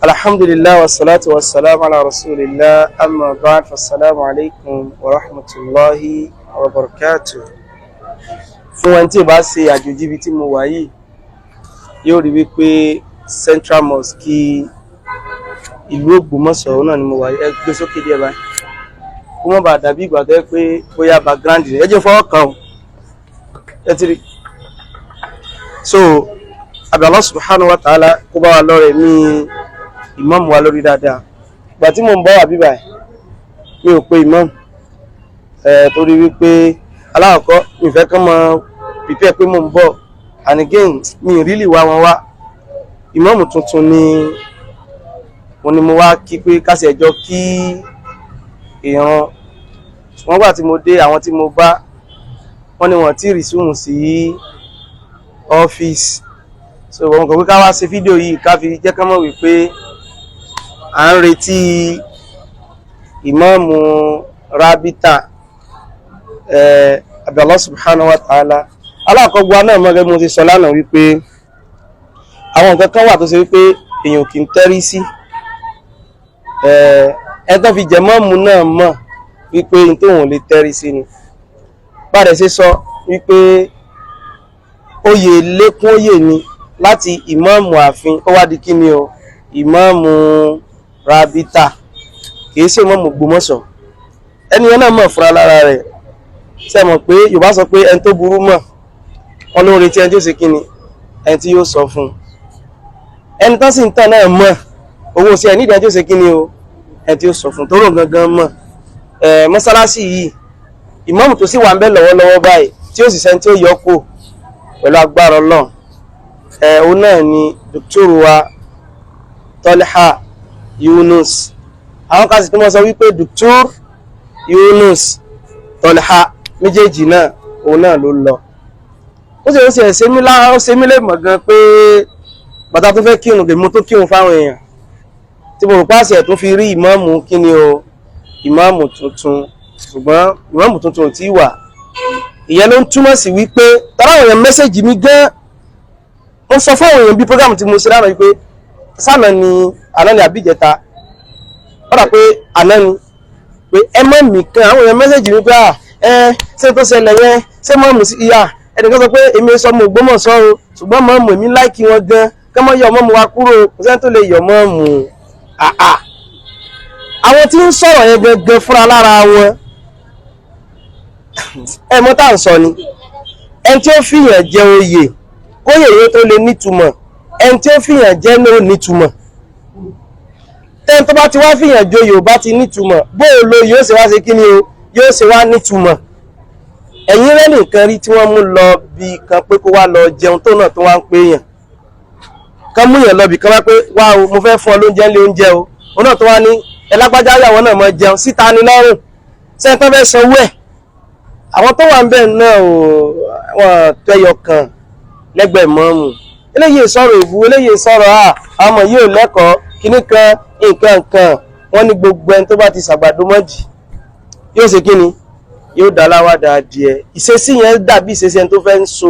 Alhamdulillah wa salatu wa salam ala rasulillah, amma ba'd, fassalamu alaikum wa rahmatullahi wa barakatuh. Fún ẹni tí ò bá ṣe àjòjì ibi tí mo wà yìí, yóò rí wípé Central Mosque ìlú Ògbómọ̀ṣọ́ náà ni mo wà yìí. Ẹ gbé sókè díẹ̀ báyìí kó má bàa dàbí ìgbà tó yẹ pé bóyá background rẹ̀. Ẹ jẹ́ fọwọ́ kàn ó, ẹ ti rí. So àbí Allah subhanahu wa ta'ala kó bá wa lọ́rẹ̀ ní ìmáàmù wa lórí dáadáa. Ìgbà tí mò ń bọ̀ wá bíbà, mi ò pe ìmáàmù ẹ̀, torí wípé alákọ̀ọ́kọ́, mi fẹ́ kán mọ prepare pé mò ń bọ̀, and again, mi ì really wá wọn wá. Ìmáàmù tuntun ni mo ní mo wá kí pé kásì ẹjọ́ kí ìran. Ṣùgbọ́n gbà tí mo dé, àwọn tí mo bá, wọ́n ní wọ́n tí resume sí ọ́fíìsì. So wọn kò pé ká wá ṣe fídíò yìí, ká fi jẹ́ ká mọ̀ wípé à ń retí ìmáàmù Rábítà. Àbí Allah subhanahu wa ta'ala. Alákọ̀ọ́gbọ́ náà mọ́, gẹ́gẹ́ mo ti sọ lánàá wípé àwọn nǹkan kan wà tó ṣe wípé èèyàn kì í tẹ́rí sí. Ẹ tó fi jẹ mọ́ọ̀mù náà mọ̀ wípé n tóun lè tẹ́rí sí ni. Bá ṣe sọ wípé oyè lékún oyè ni, láti ìmáàmù ààfin, ó wá di kíni o, ìmáàmù Rábítà, kìí ṣe ìmáàmù Ògbómọ̀ṣọ́. Ẹni yẹn náà mọ̀ fúnra lára rẹ̀. Ṣe mọ̀ pé Yorùbá sọ pé ẹni tó burú mọ̀, wọn ló ń retí ẹni tí ó ṣe kíni, ẹni tí yóò sọ fún un. Ẹni tó sì ń tàn náà mọ̀ owó sí ẹni ìdí ẹni tí ó ṣe kíni o, ẹni tí ó sọ fún un, tó rò gangan mọ̀. Ẹ mọ́sálásí yìí, ìmáàmù tó sì wà ń bẹ lọ́wọ́lọ́wọ́ báyìí, tí ó sì sẹ́ni tí ó yọ kó pẹ̀lú agbára Ọlọ́run, ẹ òun náà ni Dr. wa Tọ́líhà Yunus. Àwọn kan sì tó mọ́ sọ wípé Dr. Yunus Tọ́líhà, méjèèjì náà, òun náà ló lọ. Ó sì ṣe mí lára, ó ṣe mí lè mọ̀ gan pé bàtà tó fẹ́ kírun, gèmú tó kírun fáwọn èèyàn tí mo rò pàṣẹ tó fi rí ìmáàmù kíni o, ìmáàmù tuntun. Ṣùgbọ́n ìmáàmù tuntun ò tí ì wà. Ìyẹn ló ń túmọ̀ sí wípé tọ́lá àwọn èèyàn message mi gan. Mo sọ fún àwọn èèyàn bí program tí mo ṣe lánàá wípé sánà ni, àná ni àbíjẹta, ó dà pé àná ni, pé ẹ mọ̀ mí kan. Àwọn èèyàn message mi pé à ẹ ṣé tó ṣẹlẹ̀ yẹn, ṣé mọ̀mù sí ìyá ẹnìkan sọ pé èmi sọ mọ̀ Ògbómọ̀ṣọ́ o, ṣùgbọ́n mọ̀mù èmi like wọn gan, kí wọ́n yọ mọ́mù wa kúrò. Kò sẹ́ni tó lè yọ mọ́mù àà. Àwọn tí ń sọ̀rọ̀ yẹn gangan fúnra lára wọn, ẹ mọ̀ tá à ń sọ ni, ẹni tí ó fìyàn jẹ oyè, kóyè yẹn tó lè nítumọ̀, ẹni tí ó fìyàn jẹ ní ó nítumọ̀. Tẹ́ni tó bá ti wá fìyàn joyè ò bá ti nítumọ̀, bóò lo yóò ṣe wá ṣe kí ni o, yóò ṣe wá nítumọ̀? Ẹ̀yin rẹ́ nìkan rí tí wọ́n mú lọ bí kan pé kó wá lọ jẹun, tó náà tó wá ń pè yàn kán mú yàn lọ bì kan wá pé wá o, mo fẹ́ fún ọ lóúnjẹ ńlé oúnjẹ o, òun náà tó wá ní ẹlágbájá yàwó náà mọ jẹun síta ní lọ́rùn sẹ́ni tó fẹ́ sanwó ẹ̀. Àwọn tó wà ń bẹ̀ náà ò wọ́n tó ẹyọ kan lẹ́gbẹ̀ẹ́ mọ́ọ̀mù. Eléyìí sọ̀rọ̀ ìbú, eléyìí sọ̀rọ̀ à àwọn ọmọ yìí ò lẹ́kọ̀ọ́ kíní kan nǹkan kan. Wọ́n ní gbogbo ẹni tó bá ti ṣàgbàdo mọ́jì yóò ṣe kíni, yóò dá láwàdà adìẹ. Ìṣesí yẹn dàbí ìṣesí ẹni tó fẹ́ ń so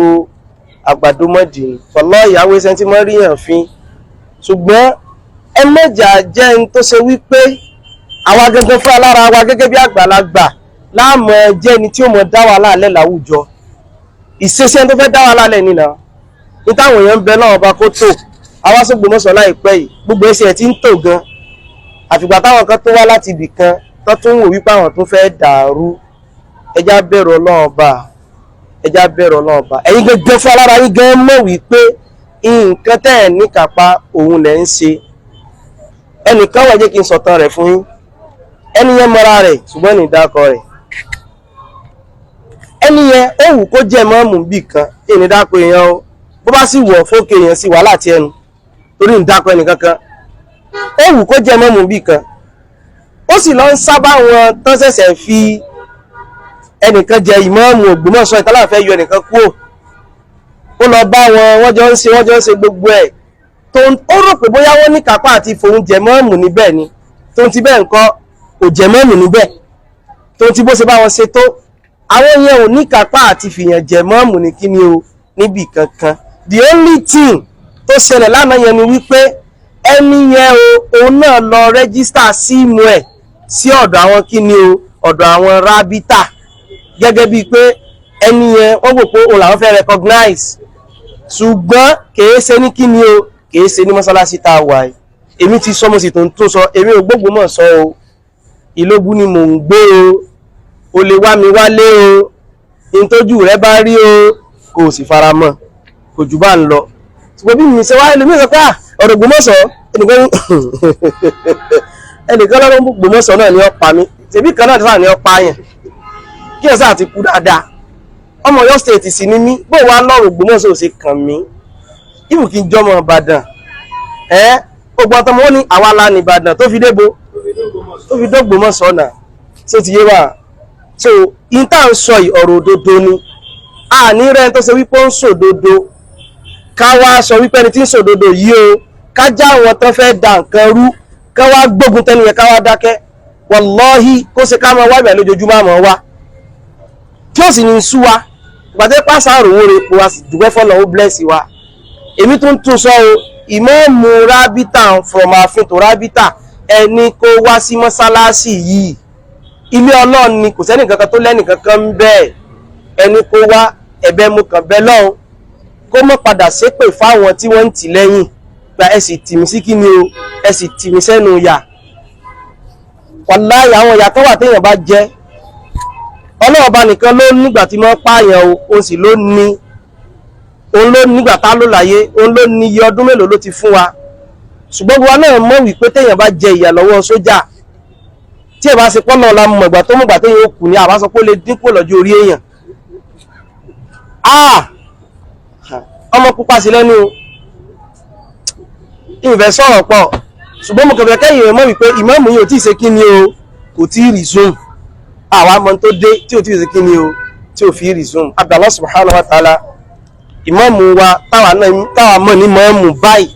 àgbàdo mọ́dì ni. Wallahi, ìyàwó ẹsẹ̀ tí wọ́n rí yàn fín. Ṣùgbọ́n ẹ mọ̀jà jẹ́ ẹni tó ṣe wípé àwa gangan fúnra lára wa gẹ́gẹ́ bí àgbàlagbà láàmú jẹ́ ẹni tí ó mọ̀ dá wàhálà lẹ̀ láwùjọ. Ìṣesí ẹni tó fẹ́ dá wàhálà lẹ̀ nínà ní táwọn èèyàn ń bẹ náà ọba kó tó àwa s'Ógbómọ̀ṣọ́ láìpẹ́ yìí, gbogbo ẹsẹ̀ ẹ̀ ti ń tò gan, àfìgbà táwọn kan tó wá láti ibì kan tó tún wò wípé àwọn tó fẹ́ dàrú. Ẹjá bẹ̀rù Ọlọ́run Ọba, ẹjá bẹ̀rù Ọlọ́run Ọba. Ẹ̀yin gẹ́gẹ́ fún alára yín gan mọ̀ wípé nǹkan tẹ́ ẹ̀ níkàpá òun lẹ̀ ń ṣe. Ẹnìkan wà, jẹ́ kí n sọ̀tàn rẹ̀ fún yín. Ẹni yẹn mọ́ra rẹ̀, ṣùgbọ́n ní ìdákọ rẹ̀. Ẹni yẹn ó wù kó jẹ́ mọ́ọ̀mù bì kan, ìní dákọ èèyàn o. Bó bá sì wọ̀ fókè èèyàn sí wàhálà tí ẹnu torí ń dákọ ẹnì kankan. Ó wù kó jẹ́ mọ́ọ̀mù bì kan, ó sì lọ ń sábà wọn tán ṣẹ̀ṣẹ̀ fi ẹnìkan jẹ ìmáàmù Ògbómọ̀ṣọ́ ìtàlá fẹ́ yọ ẹnìkan kúrò. Ó lọ bá wọn, wọ́n jọ ń ṣe, wọ́n jọ ń ṣe gbogbo ẹ̀ tó. Ó rò pé bóyá wọ́n ní kápá àti fòun jẹ mọ́ọ̀mù níbẹ̀ ni. Tó ń ti bẹ́ẹ̀ ńkọ́, kò jẹ mọ́ọ̀mù níbẹ̀. Tó ń ti bó ṣe bá wọn ṣe tó, àwọn yẹn ò ní kápá àti fìyàn jẹ mọ́ọ̀mù ní kíni o, níbì kankan. The only thing tó ṣẹlẹ̀ lánàá yẹn ni wípé Ẹni yẹn o, òun náà lọ register SIM ẹ̀ sí ọ̀dọ̀ àwọn kíni o, ọ̀dọ̀ àwọn rábítà, gẹ́gẹ́ bíi pé ẹni yẹn wọ́n gbò pé òun làwọn fẹ́ recognize, ṣùgbọ́n kìí ṣe ní kíni o, kìí ṣe ní mọ́sálásí tá a wà yìí. Èmi ti sọ, mo sì tún tún sọ, èmi ò gbógbó sọ o. Ìlógún ni mò ń gbé o, o lè wá mi wálé o, ìtọ́jú rẹ bá rí o, kò sì fara mọ́, kò jù bá ń lọ. Ṣùgbọ́n bí mi ṣe wá, ẹlòmíì sọ pé ọ̀rọ̀ Ògbómọ̀ṣọ́, ẹnìkan lọ́rọ̀ Ògbómọ̀ṣọ́ náà ni ó pa mí, tèmi kan náà sáà ni ó pa yẹn, kí ẹ sáà ti kú dáadáa. Ọmọ Ọ̀yọ́ State sì ni mí, bó wàá lọ́rọ̀ Ògbómọ̀ṣọ́ ò ṣe kàn mí, ibù kí n jọmọ Ìbàdàn ẹ gbogbo ọtọmọ ó ní àwa la ní Ìbàdàn tó fi débo tó fi dógbòmọ̀ṣọ́ náà tó ti yé wa. So in tá ń sọ yìí, ọ̀rọ̀ òdodo ni. A ní rẹ́ni tó ṣe wípé ó ń sòdodo, ká wá sọ wípé ẹni tí ń sòdodo yìí o, ká já àwọn tó fẹ́ da nǹkan rú, ká wá gbógun tẹ́ni yẹn, ká wá dákẹ́. Wàláhí, kó ṣe ká máa wá ìbẹ̀ lójoojúmọ́ àmọ́ wá tí ó sì ní sú wa ìgbàtẹ́ pàṣẹ òwò rẹ̀ epo wa sì dúpẹ́ fọ́lọ́, ó bless wa. Èmi tún tún sọ o, ìmáàmù rábítà from ààfin tó rábítà, ẹni kó wá sí mọ́sálásì yìí, ilé Ọlọ́run ni, kò sẹ́nì kankan tó lẹ́nì kankan ń bẹ́ẹ̀. Ẹni kó wá, ẹ̀bẹ̀ mo kàn bẹ́ lọ́hùn kó mọ́ padà ṣépè fáwọn tí wọ́n ń tì lẹ́yìn gba, ẹ sì tì mí sí kí ni o, ẹ sì tì mí sẹ́nu yà. Wàláhì, àwọn ìyà kan wà téèyàn bá jẹ́, Ọlọ́run bá nìkan ló nígbà tí wọ́n pààyàn o, òun sì ló ní, òun ló nígbà tá ló láyé, òun ló ní iye ọdún mélòó ló ti fún wa. Ṣùgbọ́n wa náà mọ̀ wípé téèyàn bá jẹ ìyà lọ́wọ́ sójà, tí ẹ bá ṣe pọ́nà ọ̀la mọ̀gbà tó mọ̀gbà téèyàn ó kù ní, àbá sọ pé ó lè dínkù lọ́jọ́ orí èèyàn. Ah, ọmọ pupa sí lẹ́nu o, ìfẹ́ sọ̀rọ̀ pọ̀, ṣùgbọ́n mo kẹfẹ́ kẹ́yìn rẹ̀ mọ̀ wípé ìmáàmù yìí ò tíì ṣe kí ni o, kò tí ì resume. Àwa mọ̀ tó dé tí ò tí ì ṣe kí ni o, tí ò fi resume. Allah subhanahu wa ta'ala, ìmáàmù wa táwa náà táwa mọ̀ ní mọ̀ọ́mù báyìí,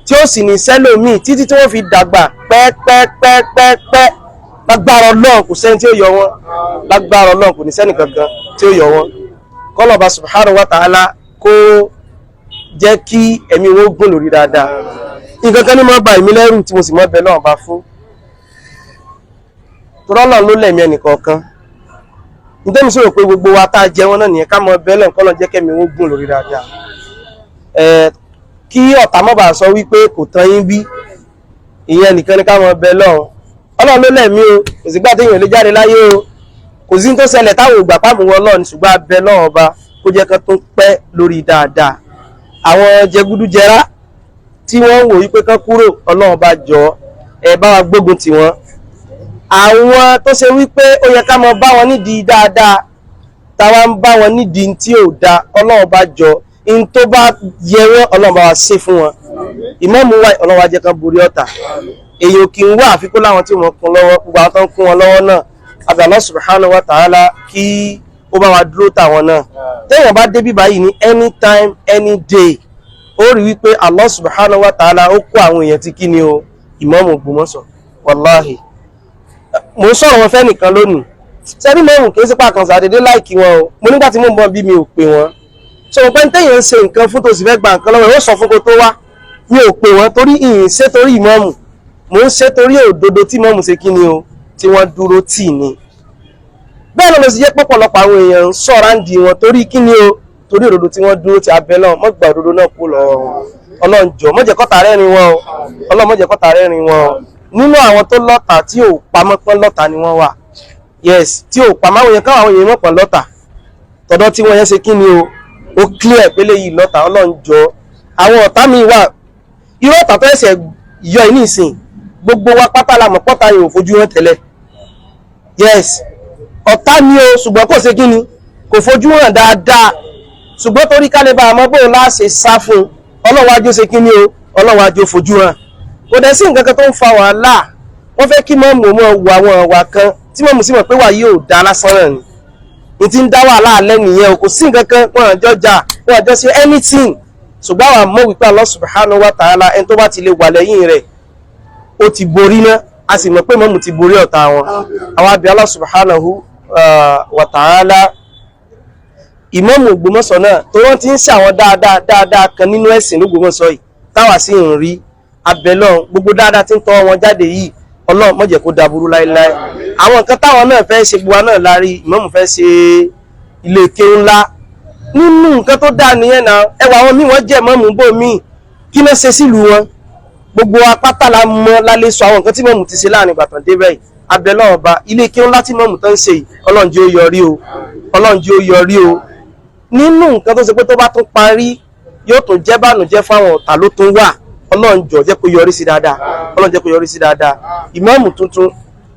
tí ó sì ní sẹ́lòmíì títí tí wọ́n fi dàgbà pẹ́pẹ́pẹ́pẹ́, lágbára Ọlọ́run kò sẹ́ni tí ó yọ wọ́n, lágbára Ọlọ́run kò ní sẹ́ni kankan tí ó yọ wọ́n. Kọ́lọ̀bà subhanahu wa ta'ala kó jẹ́ kí ẹ̀mí wọn gùn lórí dáadáa. Nǹkan kan ní mọ́ bá èmi lẹ́rù tí mo sì mọ́ bẹ lọ́wọ́ bá fún torọ́lọ́ ló lẹ̀mí ẹnìkọ̀ọ̀kan. Nítorí sọ̀rọ̀ pé gbogbo wa tá a jẹ wọn náà nìyẹn, ká mọ́ bẹ lọ́wọ́ kọ́lọ̀ jẹ́ kẹ́mi wọn gùn lórí dáadáa. Kí ọ̀tá má bàa sọ wípé kò tán yín bí, ìyẹn nìkan ni ká mọ́ bẹ lọ́wọ́. Ọlọ́run ló lẹ̀mí o, kò sí gbà téèyàn lè jáde láyé o, kò sí tó ṣẹlẹ̀ táwọn ògbà pàmò wọn lọ́ọ̀ ní, ṣùgbọ́n abẹ lọ́wọ́ ọba kó jẹ́ kán tó pẹ́ lórí dáadáa. Àwọn jẹgúdújẹrá tí wọ́n ń wò wípé kán kúrò, Ọlọ́run bá jọ ẹ bá wa gbógun tì wọ́n. Àwọn tó ṣe wípé ó yẹ ká mọ bá wọn nídìí dáadáa, táwa ń bá wọn nídìí tí ò da, Ọlọ́run bá jọ in tó bá yẹ wọ́n, Ọlọ́run bá wa ṣe fún wọn. Ìmáàmù wa, Ọlọ́run wa jẹ́ kán borí ọ̀tá. Èyí ò kí ń wá àfikún láwọn tí wọ́n kún lọ́wọ́, gbogbo àwọn tó ń kún wọn lọ́wọ́ náà, àbí Allah subhanahu wa ta'ala kí ó bá wa dúró tàwọn náà. Téèyàn bá dé bíbá yìí ní anytime, any day, ó rí wípé Allah subhanahu wa ta'ala ó kó àwọn èèyàn tí kí ni o, ìmáàmù Ògbómọ̀ṣọ́. Wàláhì, mo ń sọ̀rọ̀ wọn fẹ́ nìkan lónìí, sẹ́ni mọ́rùn kì í sípa kan sàdédé láìkí wọn o. Mo nígbà tí mo ń bọ̀ bí mi ò pè wọ́n, so mo pẹ́ ń téèyàn ń ṣe nǹkan fún tó sì fẹ́ gba nǹkan lọ́wọ́ ẹ̀, ó sọ fún kó tó wá. Mi ò pè wọ́n torí ìyìn ṣe torí ìmáàmù, mo ń ṣe torí òdodo tí ìmáàmù ṣe kí ni o, tí wọ́n dúró tì ní. Bẹ́ẹ̀ ló sì jẹ́ pọ̀pọ̀lọpọ̀ àwọn èèyàn ń sọ̀rọ̀ àǹdí wọn torí kí ni o, torí òdodo tí wọ́n dúró ti abẹ́ náà. Mọ́ gba òdodo náà kú lọ́wọ́ wọn. Ọlọ́run jọ̀ọ́, má jẹ́ kọ́ta rẹ́rìn wọn o, Ọlọ́run má jẹ́ kọ́ta rẹ́rìn wọn o. Nínú àwọn tó lọ́ta tí ò pamọ́ pọ́n lọ́ta ni wọ́n wà, yes, tí ò pamọ́ àwọn èèyàn káwọn àwọn èèyàn mọ̀ pọ́n lọ́ta tọ̀dọ̀ tí wọ́n yẹn ṣe kí ni o, ó clear pé léyìí lọ́ta. Ọlọ́run jọ̀ọ́, àwọn ọ̀tá mi wà, irú ọ̀tá tó ẹsẹ̀ yọ ní ìsìn, gbogbo wa pátá la mọ̀ pọ́ta yìí ò fojú hàn tẹ́lẹ̀. Yes, ọ̀tá ni o, ṣùgbọ́n kò ṣe kí ni, kò fojú hàn dáadáa, ṣùgbọ́n torí kálíbà àmọ́ bóun láṣẹ sá fún, Ọlọ́run ajó ṣe kí ni o, Ọlọ́run ajó fojú hàn. Kò dẹ̀ sí nǹkan kan tó ń fa wàhálà. Wọ́n fẹ́ kí mọ́mù mọ́ wo àwọn ọ̀wà kan tí mọ́mù sì mọ̀ pé wà yóò dá lásán náà ni ní ti ń dá wàhálà alẹ́ nìyẹn o. Kò sí nǹkan kan, wọ́n àjọ jà, wọ́n àjọ ṣe anything, ṣùgbọ́n àwọn mọ̀ wípé Allah subhanahu wa ta'ala, ẹni tó bá ti lè wà lẹ́yìn rẹ̀ ó ti borí náà, a sì mọ̀ pé mọ́mù ti borí ọ̀tá wọn. Àwọn àbí Allah subhanahu wa ta'ala, ìmáàmù Ògbómọ̀ṣọ́ náà tó wọ́n ti ń ṣe àwọn dáadáa dáadáa kan nínú ẹ̀sìn l'Ógbómọ̀ṣọ́ yìí táwa sì ń rí, Abẹ́lọ́run gbogbo dáadáa tí ń tọ́ wọn jáde yìí, Ọlọ́run má jẹ́ kó daburú láéláé. Àwọn nǹkan táwọn náà fẹ́ ṣe, gbogbo wa náà lárí ìmáàmù fẹ́ ṣe ilé kéwú ńlá. Nínú nǹkan tó dáa nìyẹn náà. Ẹwà àwọn míì wọ́n jẹ́ ìmáàmù bò míì, kí ló ṣe sílùú wọn? Gbogbo apáta la mọ lálẹ́ sọ àwọn nǹkan tí mọ̀mù ti ṣe láàrin ìbàdàn débẹ̀ yìí. Abẹ́lọ́run ọba, ilé kéwú ńlá tí mọ̀mù tán ń ṣe yìí, Ọlọ́run jẹ́ ó yọrí o, Ọlọ́run jẹ́ ó yọrí o. Nínú nǹkan tó ṣe pé tó bá tún parí yóò tún jẹ́ bànújẹ́ fáwọn ọ̀tá ló tún wà. Ọlọ́run jọ̀ọ́ jẹ́ kó yọrí sí dáadáa, Ọlọ́run jẹ́ kó yọrí sí dáadáa. Ìmáàmù tuntun,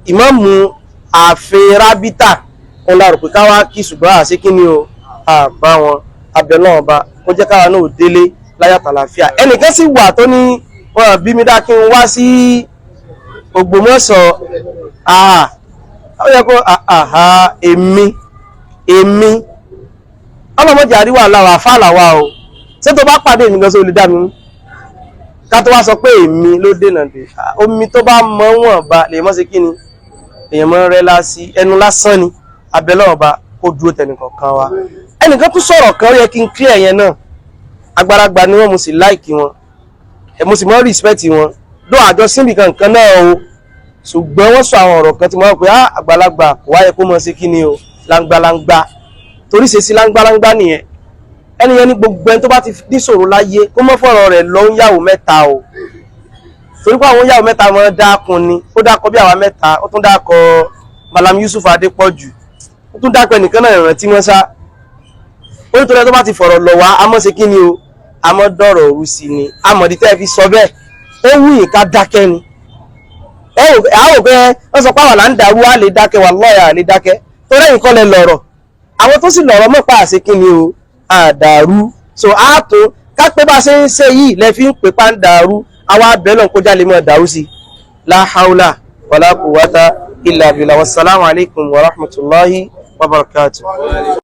ìmáàmù ààfin rábítà, òun la rò pé káwá kí, ṣùgbọ́n àṣé kí ni o àbá wọn. Abẹ́lọ́run ọba kó jẹ́ káwa náà délé láyọ̀ àtàlàáfíà. Ẹnìkan sì wà tó ní wọn bí mi dá kí n wá sí Ògbómọ̀ṣọ́. Ó yẹ kó àhà èmi èmi ọlọ́mọdé àríwá làwà fàlàwà o. Ṣé tó bá pàdé èmi gan, só lè dá mi mú? Ká tó wá sọ pé èmi ló dènà dé omi tó bá mọ wọn bá lè mọ́ sí kí ni èèyàn mọ́ rẹ́ lásì ẹnu lásán ni. Abẹ́lẹ́ ọba kó dúró tẹnìkọ̀ọ̀kan wa. Ẹnìkan tún sọ̀rọ̀ kan, ó yẹ kí n clear yẹn náà. Agbáragbà ni wọ́n, mo sì like wọn, mo sì mọ́ respect wọn ló àjọ síbi kankan náà o. Ṣùgbọ́n wọ́n sọ àwọn ọ̀rọ̀ kan tí mo rò pé àgbàlagbà kò wáyé kó mọ̀ sí kí ni o láńgbáláńgbá, torí ṣe sí láńgbáláńgbá nìyẹn. Ẹni yẹn ní gbogbo ẹni tó bá ti níṣòro láyé kó mọ́ fọ̀rọ̀ rẹ̀ lọ ń yàwó mẹ́ta o, torí pé àwọn yàwó mẹ́ta mọ́ dákun ni. Ó dákọ bí àwa mẹ́ta, ó tún dákọ Malam Yusuf Adépọ̀jù, ó tún dákọ ẹnìkan náà ìrántí wọn sá. Ó ní torí ẹni tó bá ti fọ̀rọ̀ lọ wá a mọ́ ṣe kí ni o, a mọ́ dọ̀rọ̀ òru sí ni. Amọ̀dí tẹ́ fi sọ bẹ́ẹ̀, ó wù yín ká dákẹ́ ni. Ẹ ò pé wọ́n sọ pé àwọn là ń dàrú, á lè dákẹ́, wà lọ́ọ̀yà á lè dákẹ́, torí ẹ̀yìn kọ́ lẹ lọ̀rọ̀. Àwọn tó sì lọ̀rọ̀ mọ̀ pa àṣẹ kí ni o àdàrú. So a tó ká pé bá ṣe ń ṣe yìí lẹ fi ń pè pa ń dàrú, àwa abẹ́ náà kó jáde mọ́ dàrú sí. La haula wala quwwata illa billah. Wassalamu alaikum wa rahmatullahi wa barakatuh.